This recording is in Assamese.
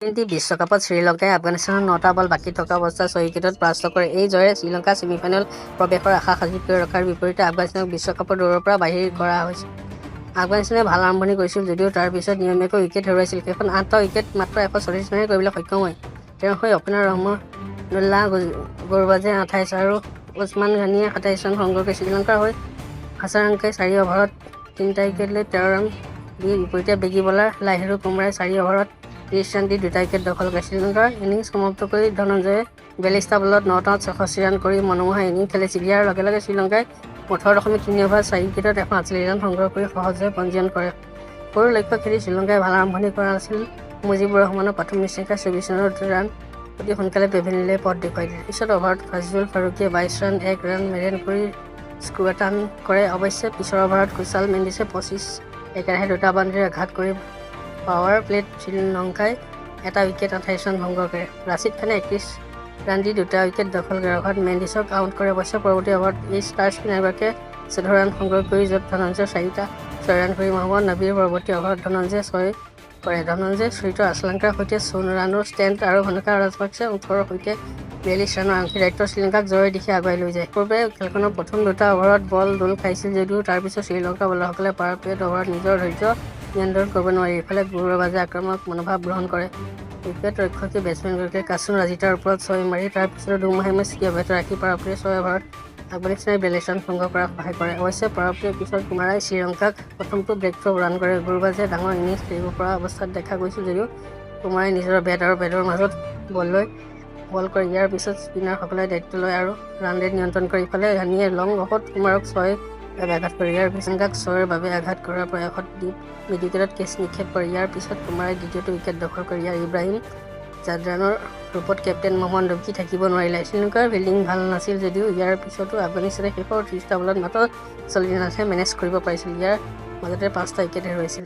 টুৱেন্টি বিশ্বকাপত শ্ৰীলংকাই আফগানিস্তানক নটা বল বাকী থকা অৱস্থাত 6 উইকেটত পৰাস্ত কৰে। এই জয়েৰে শ্ৰীলংকাৰ ছেমিফাইনেলত প্ৰৱেশৰ আশা সজীৱ কৰি ৰখাৰ বিপৰীতে আফগানিস্তানক বিশ্বকাপৰ দৌৰৰ পৰা বাহিৰ কৰা হৈছে। আফগানিস্তানে ভাল আৰম্ভণি কৰিছিল যদিও তাৰ পিছত নিয়মীয়াকৈ উইকেট হেৰুৱাইছিল। শেষত 8টা উইকেটত মাত্ৰ 134 ৰানহে কৰিবলৈ সক্ষম হয়। তেওঁৰ হৈ অপেনাৰ ৰহমানুল্লাহ গুৰবাজে 28 আৰু ওছমান ঘানীয়ে 27 ৰান সংগ্ৰহ কৰে। শ্ৰীলংকাৰ হৈ হাছাৰাংকাই 4 অভাৰত 3টা উইকেট লৈ 13 ৰান দিয়ে বিপৰীতে বেগী বলাৰ লাহিৰু কুমাৰাই 4 অভাৰত 30 ৰান দি 2টা উইকেট দখল কৰে। শ্ৰীলংকাৰ ইনিংছ সমাপ্ত কৰি ধনঞ্জয়ে 42টা বলত 9টাত 66 ৰান কৰি মনোমোহা ইনিংছ খেলিছিল। ইয়াৰ লগে লগে শ্ৰীলংকাই 18.3 অভাৰত 4 উইকেটত 148 ৰান সংগ্ৰহ কৰি সহজ জয় পঞ্জীয়ন কৰে। সৰু লক্ষ্য খেদি শ্ৰীলংকাই ভাল আৰম্ভণি কৰা নাছিল। মুজিবুৰ ৰহমানৰ পাথুম নিশাংকাই 24 ৰান অতি সোনকালে পেভিলিয়নলৈ পথ দেখুৱাই দিয়ে। পিছৰ অভাৰত ফজলুল ফাৰুকীয়ে 22 ৰান 1 ৰান মেডেন কৰি স্কোৰ টান কৰে। অৱশ্যে পিছৰ অভাৰত কুশাল মেণ্ডিছে 25 একেৰাহে 2টা বাউণ্ডেৰীৰ আঘাত কৰি পাৱাৰ প্লেত শ্ৰীলংকাই এটা উইকেট 28 ৰান সংগ্ৰহ কৰে। ৰাছিদ খানে 31 ৰান দি 2টা উইকেট দখল কৰে। অভাৰত মেণ্ডিছক আউট কৰে। অৱশ্যে পৰৱৰ্তী অভাৰত এই ষ্টাৰ স্পিনাৰগৰাকীয়ে 14 ৰান সংগ্ৰহ কৰি য'ত ধনঞ্জয় 4টা 6 ৰান কৰি মহম্মদ নবীৰ পৰৱৰ্তী অভাৰত ধনঞ্জয়ে 6 কৰে। ধনঞ্জয়ে চৰিথ আছালাংকাৰ সৈতে 54 ৰানৰ ষ্টেণ্ড আৰু ভানুকা ৰাজপাক্ষে 18ৰ সৈতে 42 ৰানৰ অংশীদাৰিত্ব শ্ৰীলংকাক জয়ৰ দিশে আগুৱাই লৈ যায়। পূৰ্বে খেলখনৰ প্ৰথম দুটা অভাৰত বল দোল খাইছিল যদিও তাৰ পিছত শ্ৰীলংকাৰ বলাৰসকলে পাৱাৰ প্লেত অভাৰত নিজৰ ধৈৰ্য নিয়ন্ত্ৰণ কৰিব নোৱাৰি। ইফালে গুৰবাজে আক্ৰামক মনোভাৱ গ্ৰহণ কৰে। উইকেট ৰক্ষকী বেটছমেনগৰাকীয়ে কাছুন ৰাজিতাৰ ওপৰত 6 মাৰি তাৰ পিছতো ধুমুহাই স্থিতি অব্যাহত ৰাখি পাৱাৰ প্লেৰ 6 অভাৰত আফগানিস্তানে 42 ৰান সংগ্ৰহ কৰাত সহায় কৰে। অৱশ্যে পাৱাৰ প্লেৰ পিছত কুমাৰাই শ্ৰীলংকাক প্ৰথমটো ব্ৰেকথ্ৰ প্ৰদান কৰে। গুৰবাজে ডাঙৰ ইনিংছ খেলিব পৰা অৱস্থাত দেখা গৈছিল যদিও কুমাৰে নিজৰ বেট আৰু পেডৰ মাজত বল লৈ বল কৰে। ইয়াৰ পিছত স্পিনাৰসকলে দায়িত্ব লয় আৰু ৰান ৰেট নিয়ন্ত্ৰণ কৰে। ইফালে ঘানীয়ে লং অফত কুমাৰক 6ৰ বাবে আঘাত কৰে। ইয়াৰ পিছত শ্ৰীলংকাক 6ৰ বাবে আঘাত কৰাৰ প্ৰয়াসত ডিপ মিডউইকেটত কেচ নিক্ষেপ কৰে। ইয়াৰ পিছত কুমাৰে দ্বিতীয়টো উইকেট দখল কৰে। ইয়াৰ ইব্ৰাহিম জাদৰানৰ ৰূপত কেপ্টেইন মহম্মদ নবী থাকিব নোৱাৰিলে। শ্ৰীলংকাৰ ফিল্ডিং ভাল নাছিল যদিও ইয়াৰ পিছতো আফগানিস্তানে শেষৰ 30টা বলত মাত্ৰ 40 ৰানহে মেনেজ কৰিব পাৰিছিল। ইয়াৰ মাজতে 5টা উইকেট হেৰুৱাইছিল।